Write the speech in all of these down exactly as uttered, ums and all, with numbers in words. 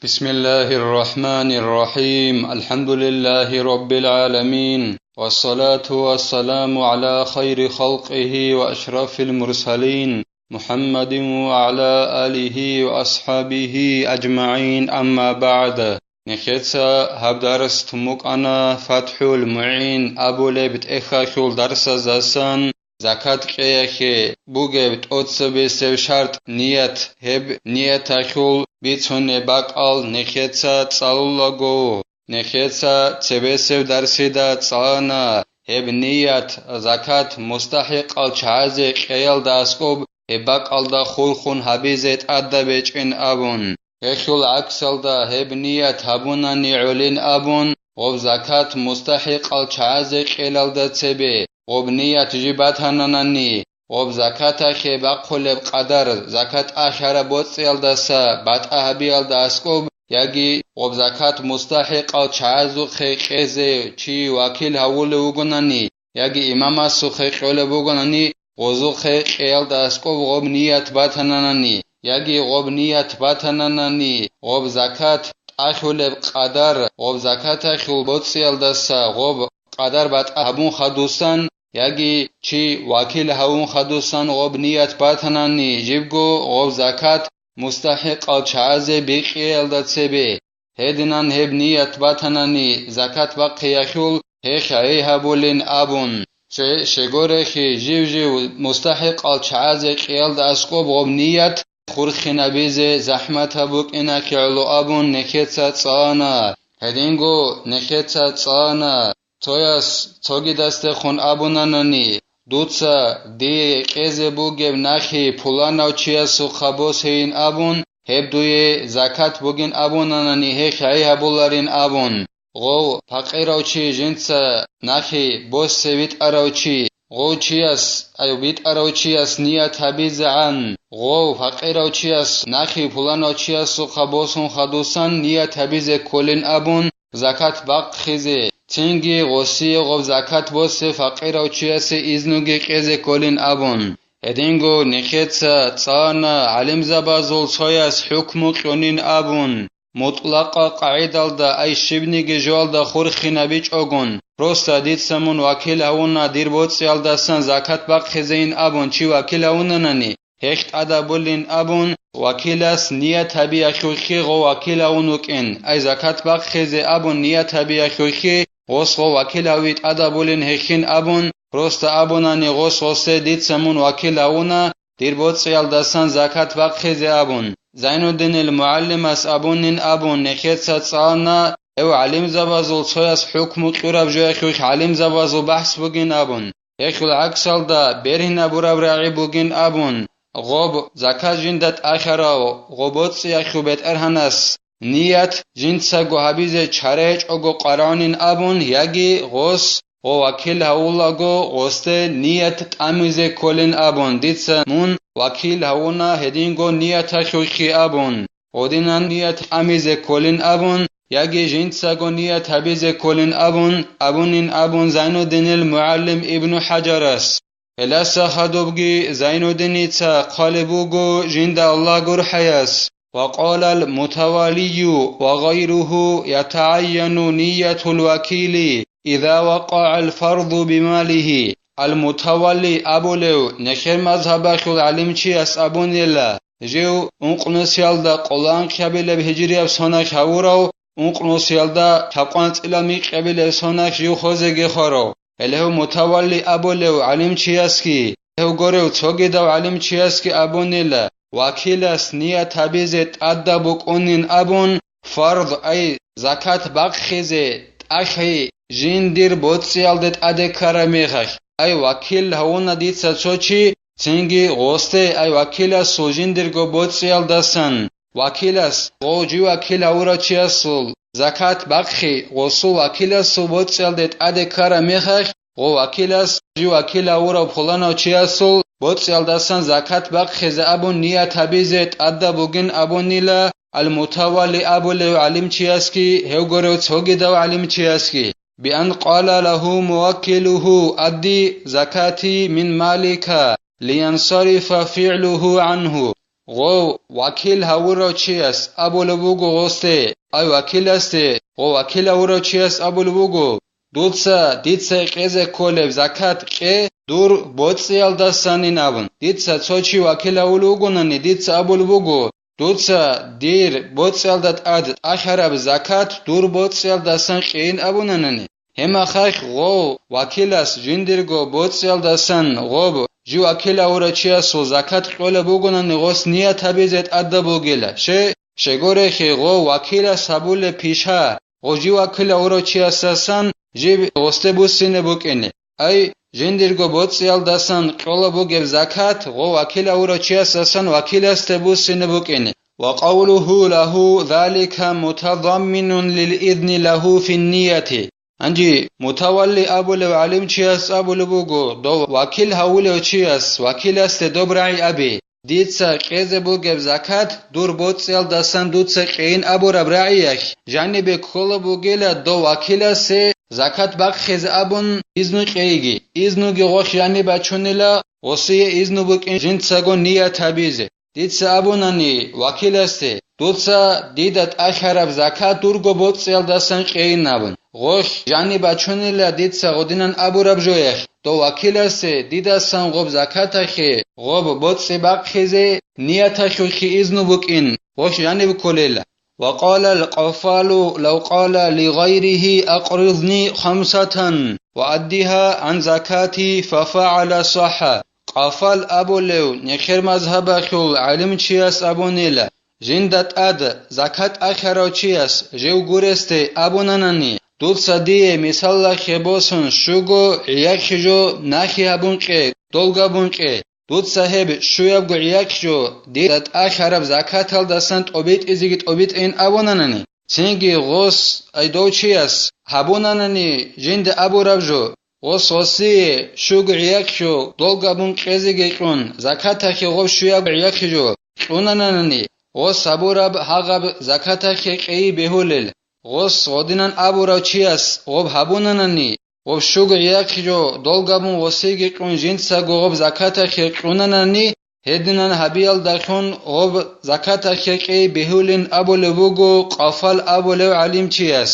بسم الله الرحمن الرحيم. الحمد لله رب العالمين. والصلاة والسلام على خير خلقه وأشرف المرسلين محمد وعلى آله وأصحابه أجمعين. أما بعد. Нехеца гьаб дарс тумукъана ФатхӀул МугӀин абулеб тӀехьалъул дарсаздасан. Закат кьеялъе бугеб тӀоцебесеб шартӀ ният, гьеб нияталъул бицунеб бакӀал нехеца цӀалулаго. Нехеца цебесеб дарсида цӀалана гьеб ният закат мустахӀикъал чагӀазе кьеялда аскӀоб гьеб бакӀалда хурхун гьабизе тӀадаб гьечӀин абун. Гьелъул гӀаксалда гьеб ният гьабунани гӀолин абун, гъоб закат мустахӀикъал чагӀазе кьелалда цебе, гъоб ният жиб батананани, гъоб закаталъе бахъулеб къадар закат тӀалъараб боцӀиялдаса батӀа гьабиялда аскӀоб, яги гъоб закат мустахӀикъал чагӀазухъе кьезе чи вакил гьавулев вугонани, яги имамасухъе кьолеб бугонани, гъозухъе кьеялда аскӀоб гъоб ният батананани, яги гъоб ният батананани, гъоб закат тӀалъулеб къадар, гъоб закаталъул боцӀиялдаса гъоб къадар батӀа гьабун хадусан, яги чи вакил гьавун хадусан гъоб ният батанани, жибго гъоб закат мустахӀикъал чагӀазе бикьиялда цебе. Гьединан гьеб ният батанани закат бахъиялъул гьехъ гӀей гьабулин абун, щегорехъи жив-жив мустахӀикъал чагӀазе кьеялда аскӀоб гъоб ният хурхинабизе захӀматаб букӀиналъе гӀоло абун нехеца цӀалана. Гьединго нехеца цӀалана, цояс цогидасдехун абунанани, дуца дие кьезе бугеб нахи пуланав чиясухъа босейин абун, гьеб дуе закат бугин абунанани гьехъ гӀей гьабуларин абун, гъов пакъирав чи жинца нахи босе витӀарав чи, гъов чияс, ай, витӀарав чияс ният гьабизегӀан, гъов пакъирав чияс нахи пуланав чиясухъа босун хадусан ният гьабизе кколин абун, закат бахъизе, цинги гъосие гъоб закат босе факъирав чиясе изнуги кьезе кколин абун. Гьединго нехеца цӀана гӀалимзабазул цояс хӀукму кьунин абун, мутӀлакъа къагӀидалда, ай щибниги жоялда хурхинабичӀогун, просто дица мун вакил гьавуна дир боцӀиялдасан закат бахъизейин абун чи вакил гьавунанани, гьехъ тӀадабулин абун, вакилас ният гьабиялъулъе гъо вакил гьавун вукӀин, ай закат бахъизе абун ният гьабиялъулъе гъос гъо вакил гьави тӀадабулин гьехин абун, просто абунани гъос гъосе дица мун вакил гьавуна, дир боцӀиялдасан закат бахъизе абун. Зайнуддинил мугӀалимас абунин абун нехеца цӀалана, гьев гӀалимзабазул цояс хӀукму кьураб жояхъулъ гӀалимзабазул бахӀс бугин абун. Гьелъул гӀаксалда бергьинабураб рагӀи бугин абун, гъоб закат жинда тӀахьарав гъо боцӀиялъул бетӀергьанас ният жинцаго гьабизе чара гьечӀого къваригӀунин абун, яги гъос гъо вакил гьавулаго гъосде ният тӀамизе кколин абун, дица мун вакил гьавуна гьединго нияталъулъе абун. Гъодинан ният тӀамизе кколин абун, яги жинцаго ният гьабизе кколин абун, абунин абун Зайнуддинил мугӀалим Ибну ХӀаджарас. Гьеласа хадубги Зайнуддиница хъвалеб буго жинда Аллагь гурхӀаяс: «وقال المتولي وغيره يتعين نية الوكيل إذا وقع الفرض بماله». Ал-Мутавалли абулев нехер мазгьабалъул гӀалимчияс абунила, жив ункънусиялда къоланкъабилеб гьижрияб соналъ гьавурав, ункънусиялда лъабкъванцӀила микьабилеб соналъ жив хозеги хварав. Гьеле гьев Мутавалли абулев гӀалимчиясги, гьев горев цогидав гӀалимчиясги абунила, вакилас ният гьабизе тӀадаб букӀунин абун, фард, ай, закат бахъизе тӀахьи жиндир боцӀиялде тӀаде ккараб мехалъ, ай, вакил гьавуна дица цо чи, цинги гъосде, ай, вакиласул жиндирго боцӀиялдасан, вакилас, гъов жив вакил гьавурав чиясул закат бахъи, гъосул вакиласул боцӀиялде тӀаде ккараб мехалъ, гъов вакилас, жив вакил гьавурав пуланав чиясул боцӀиялдасан закат бахъизе абун ният гьабизе тӀадаб бугин абунила, ал-Мутавалли абулев гӀалимчиясги, гьев горев цогидав гӀалимчиясги. بأن قال له موكله: أد زكاتي من مالك، لينصرف فعله عنه. гъов вакил гьавурав чияс абулеб буго гъосде, ай вакиласде, гъов вакил гьавурав чияс абулеб буго: «Дуца дица кьезе кколеб закат кье дур боцӀиялдасанин», – абун. Дица цо чи вакил гьавулев вугонани, дица абулеб буго: «Дуца дир боцӀиялда тӀад тӀахьараб закат дур боцӀиялдасан кьейин», – абунанани, гьеб мехалъ гъов вакилас жиндирго боцӀиялдасан гъоб жив вакил гьавурав чиясул закат кьолеб бугонани, гъос ният гьабизе тӀадаб бугила. Ще, щегорехи, гъов вакилас гьабулеб пиша, гъов жив вакил гьавурав чиясасан жиб гъосде буссине букӀине. Ай, жиндирго боцӀиялдасан кьола бугеб закат гъов вакил гьавурав чиясасан вакиласде буссине букӀине. «Ва къавлугьу лагьу залика мутадамминун лил изни лагьу финнияти». Гьанже мутавалли абулев гӀалимчияс абулеб буго, дов вакил гьавулев чияс вакиласде доб рагӀи абе: «Дица кьезе бугеб закат дур боцӀиялдасан дуца кьейин», – абураб рагӀиялъ жанибе ккола бугила дов вакиласе закат бахъизе абун изну кьейги. Изнуги гъолъ жаниб бачунила, гъосие изну букӀин жинцаго ният гьабизе. Дица абунани вакиласде: «Дуца дида тӀахьараб закат дурго боцӀиялдасан кьейин», – абун. Гъолъ жаниб бачунила дица гъодинан абураб жоялъ, дов вакиласе дидасан гъоб закаталъе гъоб боцӀи бахъизе нияталъулъе изну букӀин, гъолъ жаниб кколела. «Ва къала ал-Къаффалу лав къала ли гъайригьи акъризни хамсатан ва аддигьа гӀан закати фафагӀала сахӀа». Къаффал абулев нехер мазгьабалъул гӀалимчияс абунила: «Жинда тӀад закат тӀахьарав чияс жив гуресде абунанани: „Дуца дие мисаллахъе босун щуго гӀияхъе жо нахи гьабун кье, долг гьабун кье. Дуца гьеб щуябго гӀияхъе жо дида тӀахьараб закаталдасан тӀобитӀизеги тӀобитӀейин“ абунанани, цинги гъос, ай дов чияс, гьабунанани жинда абураб жо, гъос гъосие щуго гӀияхъе жо долг гьабун кьезеги кьун, закаталъе гъоб щуябго гӀияхъе жо кьунанани, гъос гьабураб гьагъаб закаталъе кьейи бегьулел, гъос гъодинан абурав чияс гъоб гьабунанани, гъоб щуго гӀияхъе жо долг гьабун гъосиеги кьун жинцаго гъоб закаталъе кьунанани, гьединан гьабиялдалъун гъоб закаталъе кьей бегьулин абулеб буго Къаффал абулев гӀалимчияс.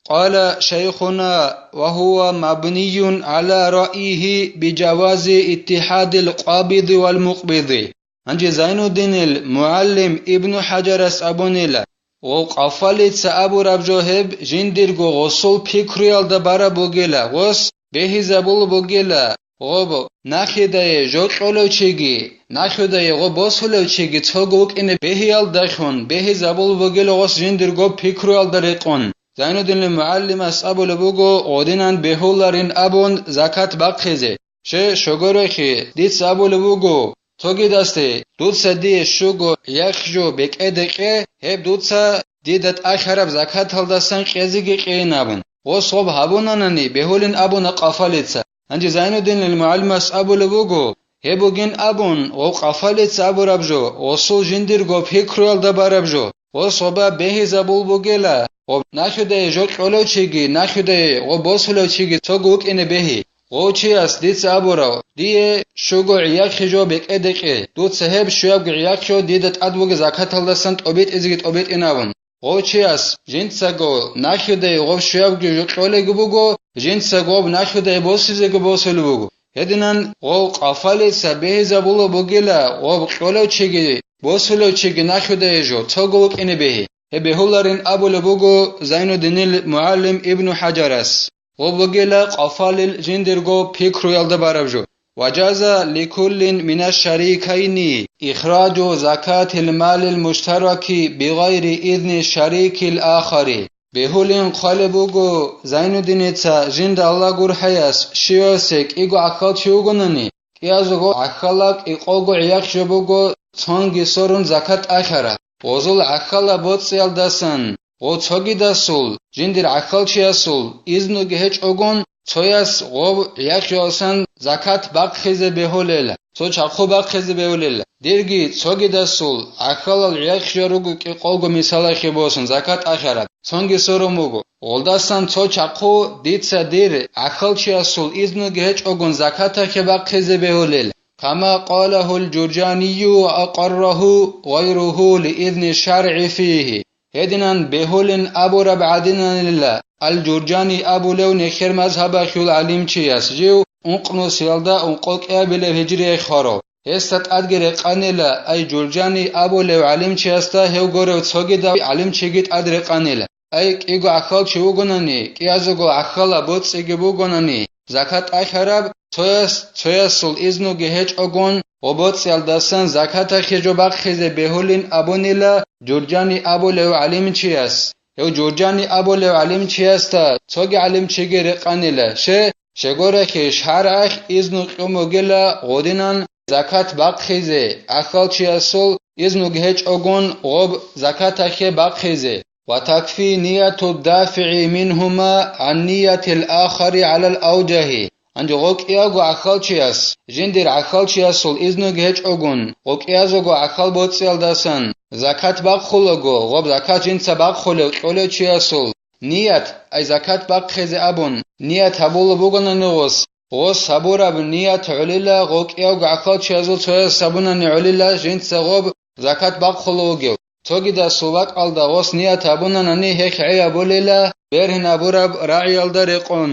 Къала шайхуна ва гьува мабнийюн гӀала раъйигьи бижавази иттихадил къабиди вал мукъбиди. Гьанже Зайнуддинил мугӀалим Ибну ХӀажарас абунила, гъов Къаффалица абураб жо гьеб жиндирго гъосул пикруялда бараб бугила, гъос бегьизабулеб бугила, гъоб нахъидае жо кьолев чиги, нахъидае гъоб босулев чиги цого вукӀине бегьиялдалъун бегьизабулеб бугила гъос жиндирго пикруялда рекъон. Зайнуддинил мугӀалимас абулеб буго, гъодинан бегьуларин абун закат бахъизе. Ще, щогорехи, дица абулеб буго цогидасде: «Дуца дие щуго гӀияхъе жо бекӀеде кье, гьеб дуца дида тӀахьараб закаталдасан кьезеги кьейин» абун. Гъос гъоб гьабунанани бегьулин абуна Къаффалица. Гьанже Зайнуддинил мугӀалимас абулеб буго, гьеб бугин абун, гъов Къаффалица абураб жо гъосул жиндирго пикруялда бараб жо, гъос гъоба бегьизабул бугела, гъоб нахъидае жо кьолев чиги, нахъидае гъоб босулев чиги цого вукӀине бегьи. Гъов чияс дица абурав: «Дие щуго гӀияхъе жо бекӀеде кье, дуца гьеб щуябго гӀияхъе жо дида тӀад бугеб закаталдасан тӀобитӀизеги тӀобитӀин» абун. Гъов чияс жинцаго нахъидае гъоб щуябго жо кьолего буго, жинцаго гъоб нахъидае босизего босулеб буго. Гьединан гъов Къаффалица бегьизабулеб бугела гъоб кьолев чиги, босулев чиги нахъидае жо цого вукӀине бегьи. Гьеб бегьуларин абулеб буго Зайнуддинил мугӀалим Ибну ХӀажарас. Гъоб бугела Къаффалил жиндирго пикруялда бараб жо: «Ва жаза ликуллин минаш шарикайни ихраджу закатил малил муштараки бигъайри изни шарикил ахари». Бегьулин хъвалеб буго Зайнуддиница жинда Аллагь гурхӀаяс щивасе кӀиго гӀахьал чи вугонани, кӀиязго гӀахьалаб кӀикъого гӀияхъ жо буго цонги сорун закат тӀахьараб. Гъозул гӀахьалаб боцӀиялдасан гъо цогидасул, жиндир гӀахьалчиясул изнуги гьечӀогун, цояс гъоб гӀияхъ жоялсан закат бахъизе бегьулел, цо чахъу бахъизе бегьулел. Дирги цогидасул гӀахьалал гӀияхъ жо руго кӀикъолго мисалахъе босун закат ахараб, цонги сорун буго. Гъолдасан цо чахъу дица дир гӀахьалчиясул изнуги гьечӀогун закатахъе бахъизе бегьулел. кама къалагьул Журжанию ва акъаррагьу гъайрагьу лиизни шаргӀи фигьи. Гьединан бегьулин абураб гӀадинанила, Ал-Журжани абулев нехер мазгьабалъул гӀалимчияс, жив ункънусиялда ункъо кӀиабилеб гьижрияй хварав. Гьесда тӀадги рекъанила, ай Журжани абулев гӀалимчиясда гьев горев цогидав гӀалимчиги тӀад рекъанила. Ай кӀиго гӀахьал чи вугонани, кӀиязего гӀахьалаб боцӀиги бугонани, закат тӀалъараб, цояс цоясул изнуги гьечӀогун, гъо боцӀиялдасан закаталъе жо бахъизе бегьулин абунила Журжани абулев гӀалимчияс. Гьев Журжани абулев гӀалимчиясда цоги гӀалимчиги рекъанила, ще, щегорехъе шаргӀалъ изну кьун бугила гъодинан закат бахъизе, гӀахьалчиясул изнуги гьечӀогун гъоб закаталъе бахъизе. Ва такфи нияту дафигӀи мингьума гӀан ниятил ахари гӀалал авжагьи. Гьанже гъо кӀиявго гӀахьалчияс, жиндир гӀахьалчиясул изнуги гьечӀогун, гъо кӀиязего гӀахьал боцӀиялдасан закат бахъулаго, гъоб закат жинца бахъулев кьолев чиясул ният, ай закат бахъизе абун, ният гьабулеб бугонани гъос, гъос гьабураб ният гӀолила, гъо кӀиявго гӀахьалчиязул цояс гьабунани гӀолила жинца гъоб закат бахъулев вугев. Цогидасул бакӀалда гъос ният гьабунанани гьехъ гӀей гьабулила бергьин гьабураб рагӀиялда рекъон.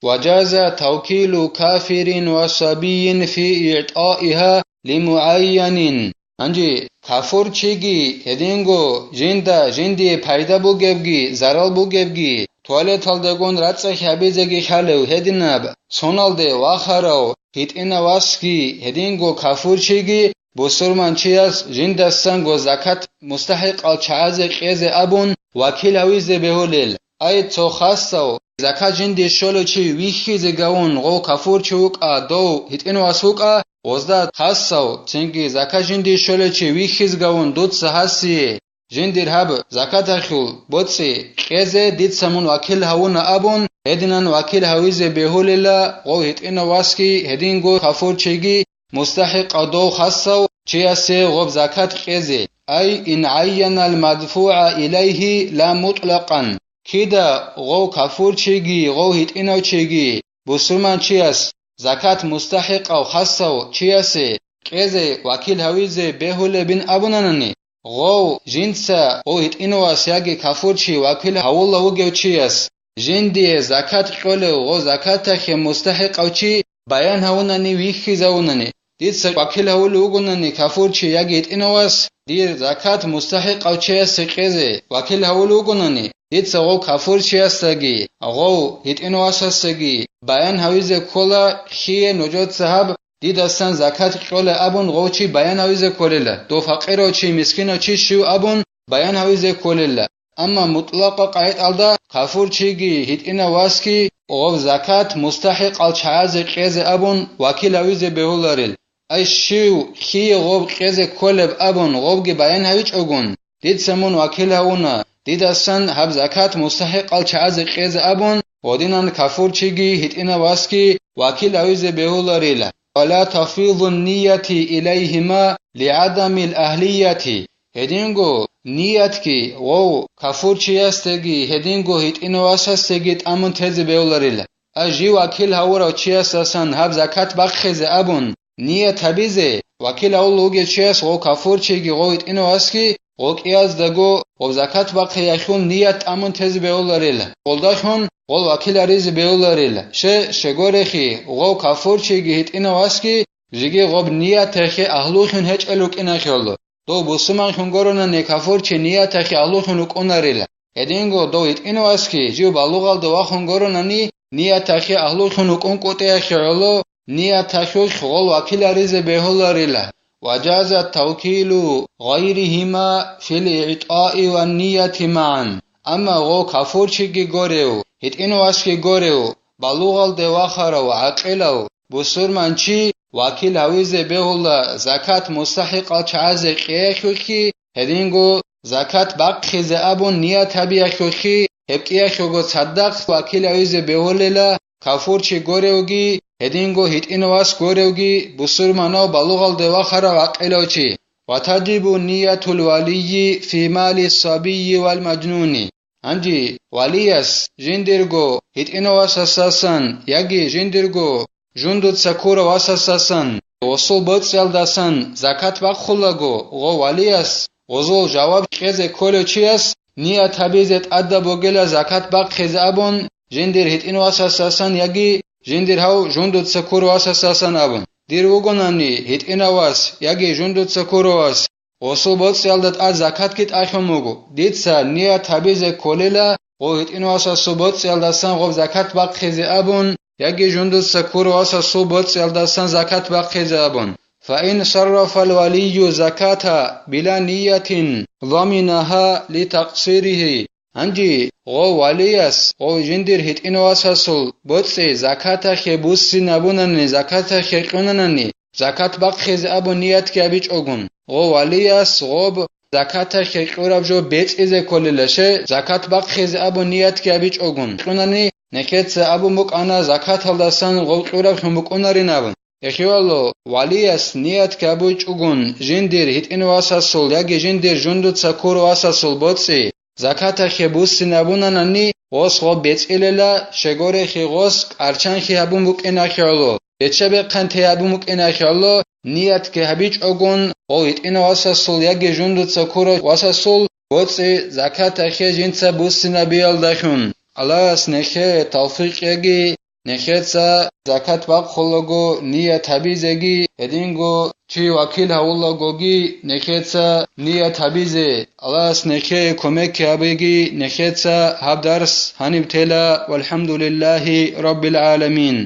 Ва жаза тавкилу кафирин ва сабийин фи игӀтаиха лимугӀайянин. Гьанже кафурчиги гьединго жинда жиндие пайда бугебги, зарал бугебги, туалеталдагун рацӀцӀехь гьабизеги лъалев гьединаб, соналде вахарав гьитӀинав васги гьединго кафурчиги бусурманчияс жиндасанго закат мустахӀикъал чагӀазе кьезе абун вакил гьавизе бегьулел. Ай цо хасав, закат жинде щолев чи вихьизе гавун гъов кафурчи вукӀа, дов гьитӀинав вас вукӀа, гъозда хасав, цинги закат жинде щолев чи вихьизе гавун дуца гьасие жиндир гьаб закаталъул боцӀи кьезе дица мун вакил гьавуна абун, гьединан вакил гьавизе бегьулила гъов гьитӀинав васги гьединго кафурчиги мустахӀикъав дов хасав чиясе гъоб закат кьезе. Ай ин гӀайянал мадфугӀа илайгьи ла мутӀлакъан. Кида гъов кафурчиги гъов гьитӀинав чиги бусурманчияс закат мустахӀикъав хасав чиясе кьезе вакил гьавизе бегьулебин абунанани, гъов жинца гъов гьитӀинав вас яги кафурчи вакил гьавула вугев чияс жиндие закат кьолев гъо закаталъе мустахӀикъав чи баян гьавунани вихьизавунани, дица вакил гьавулев вугонани кафурчи яги гьитӀинав вас, дир закат мустахӀикъав чиясе кьезе вакил гьавулев вугонани, дица гъов кафурчиясдаги, гъов гьитӀинав васасдаги баян гьавизе ккола, хие нужеца гьаб дидасан закат кьолеб абун гъов чи баян гьавизе кколела, дов факъирав чи, мискинав чи щив абун баян гьавизе кколела. Амма мутӀлакъа къагӀидалда кафурчиги гьитӀинав васги гъоб закат мустахӀикъал чагӀазе кьезе абун вакил гьавизе бегьуларел. Ай щив, хие гъоб кьезе кколеб абун гъобги баян гьавичӀогун, дица мун вакил гьавуна, дидасан гьаб закат мустахӀикъал чагӀазе кьезе абун, гъодинан кафурчиги гьитӀинав васги вакил гьавизе бегьуларила. Ва ла тафизун нияти илайгьима лигӀадамил агьлияти. Гьединго ниятги гъов кафурчиясдаги гьединго гьитӀинав васасдаги тӀамун тезе бегьуларила. А жив вакил гьавурав чиясдасан гьаб закат бахъизе абун, ният гьабизе, вакил гьавулев вугев чияс гъов кафурчиги гъов гьитӀинав васги гъо кӀияздаго гъоб закат бахъиялъул ният тӀамун тезе бегьуларила, гъолдалъун гъол вакил гьаризе бегьуларила, ще, щегорехи, гъов кафурчиги гьитӀинав васги жеги гъоб ниятахъе агьлулъун гьечӀел рукӀиналъул. Дов бусурманлъун гуронани кафурчи ниятахъе агьлулъун рукӀунарила. Гьединго дов гьитӀинав васги жив балугъалда вахун гуронани ниятахъе агьлулъун рукӀун кӀутӀиялъе гӀоло, нияталъулъ гъол вакил гьаризе бегьуларила. Ва жаза тавкилу гъайригьима фил игӀтаи ва нияти магӀан. Амма гъо кафурчиги горев, гьитӀинав васги горев, балугъалде вахарав гӀакъилав бусурманчи вакил гьавизе бегьула закат мустахӀикъал чагӀазе кьеялъулъги, гьединго закат бахъизе абун ният гьабиялъулъги, гьеб кӀиялъего цадахъ вакил гьавизе бегьулела, кафурчи горевги, гьединго гьитӀинав вас горевги, бусурманав балугъалде вахарав гӀакъилав чи. Ва таджибу ниятул валийи фи мали сабийи вал мажнуни. Гьанже валияс жиндирго гьитӀинав васасдасан яги жиндирго жундуца ккурав васасдасан гъосул боцӀиялдасан закат бахъулаго, гъов валияс, гъозул жаваб кьезе кколев чияс ният гьабизе тӀадаб бугила закат бахъизе абун, жиндир гьитӀин васасасан яги жиндир гьав жундуца ккур васасасан абун. Дир вугонани гьитӀинав вас яги жундуца ккур вас, гъосул боцӀиялда тӀад закатги тӀалъун буго. Дица ният гьабизе кколила, гъов гьитӀин васасул боцӀиялдасан гъоб закат бахъизе абун, яги жундуца ккур васасул боцӀиялдасан закат бахъизе абун. فإن صرف الولي الزكاة بلا نية ضمنها لتقصيره. Гьанже гъов валияс, гъов жиндир гьитӀин васасул боцӀи закатахъе буссинабунани, закатахъе кьунанани, закат бахъизе абун ниятги гьабичӀогун, гъов валияс гъоб закатахъе кьураб жо бецӀизе кколила, щай закат бахъизе абун ниятги гьабичӀогун кьунани, нехеца абун букӀана закаталдасан гъоб кьураблъун букӀунарин абун. Эхивалло, валияс ниятги гьабичӀогун жиндир гьитӀин васасул яги жиндир жундуца ккур васасул боцӀи закатахъе буссинабунанани, гъос гъоб бецӀилила, щегорехи гъос кӀарчанхи гьабун букӀинахъе гӀоло, бечча-бехъанти гьабун букӀинахъе гӀоло, ниятги гьабичӀогун, гъов гьитӀин васасул яги жундуца ккурав васасул боцӀи закатахъе жинца буссинабиялдалъун. Аллагьас нехее тавфикъ кьеги, нехеца закат бахъулаго ният гьабизеги, гьединго чи вакил гьавулагоги нехеца ният гьабизе. Аллагьас нехее кумек гьабеги, нехеца гьаб дарс гьаниб тела. ВалхӀамдулиллагьи раббил гӀаламин.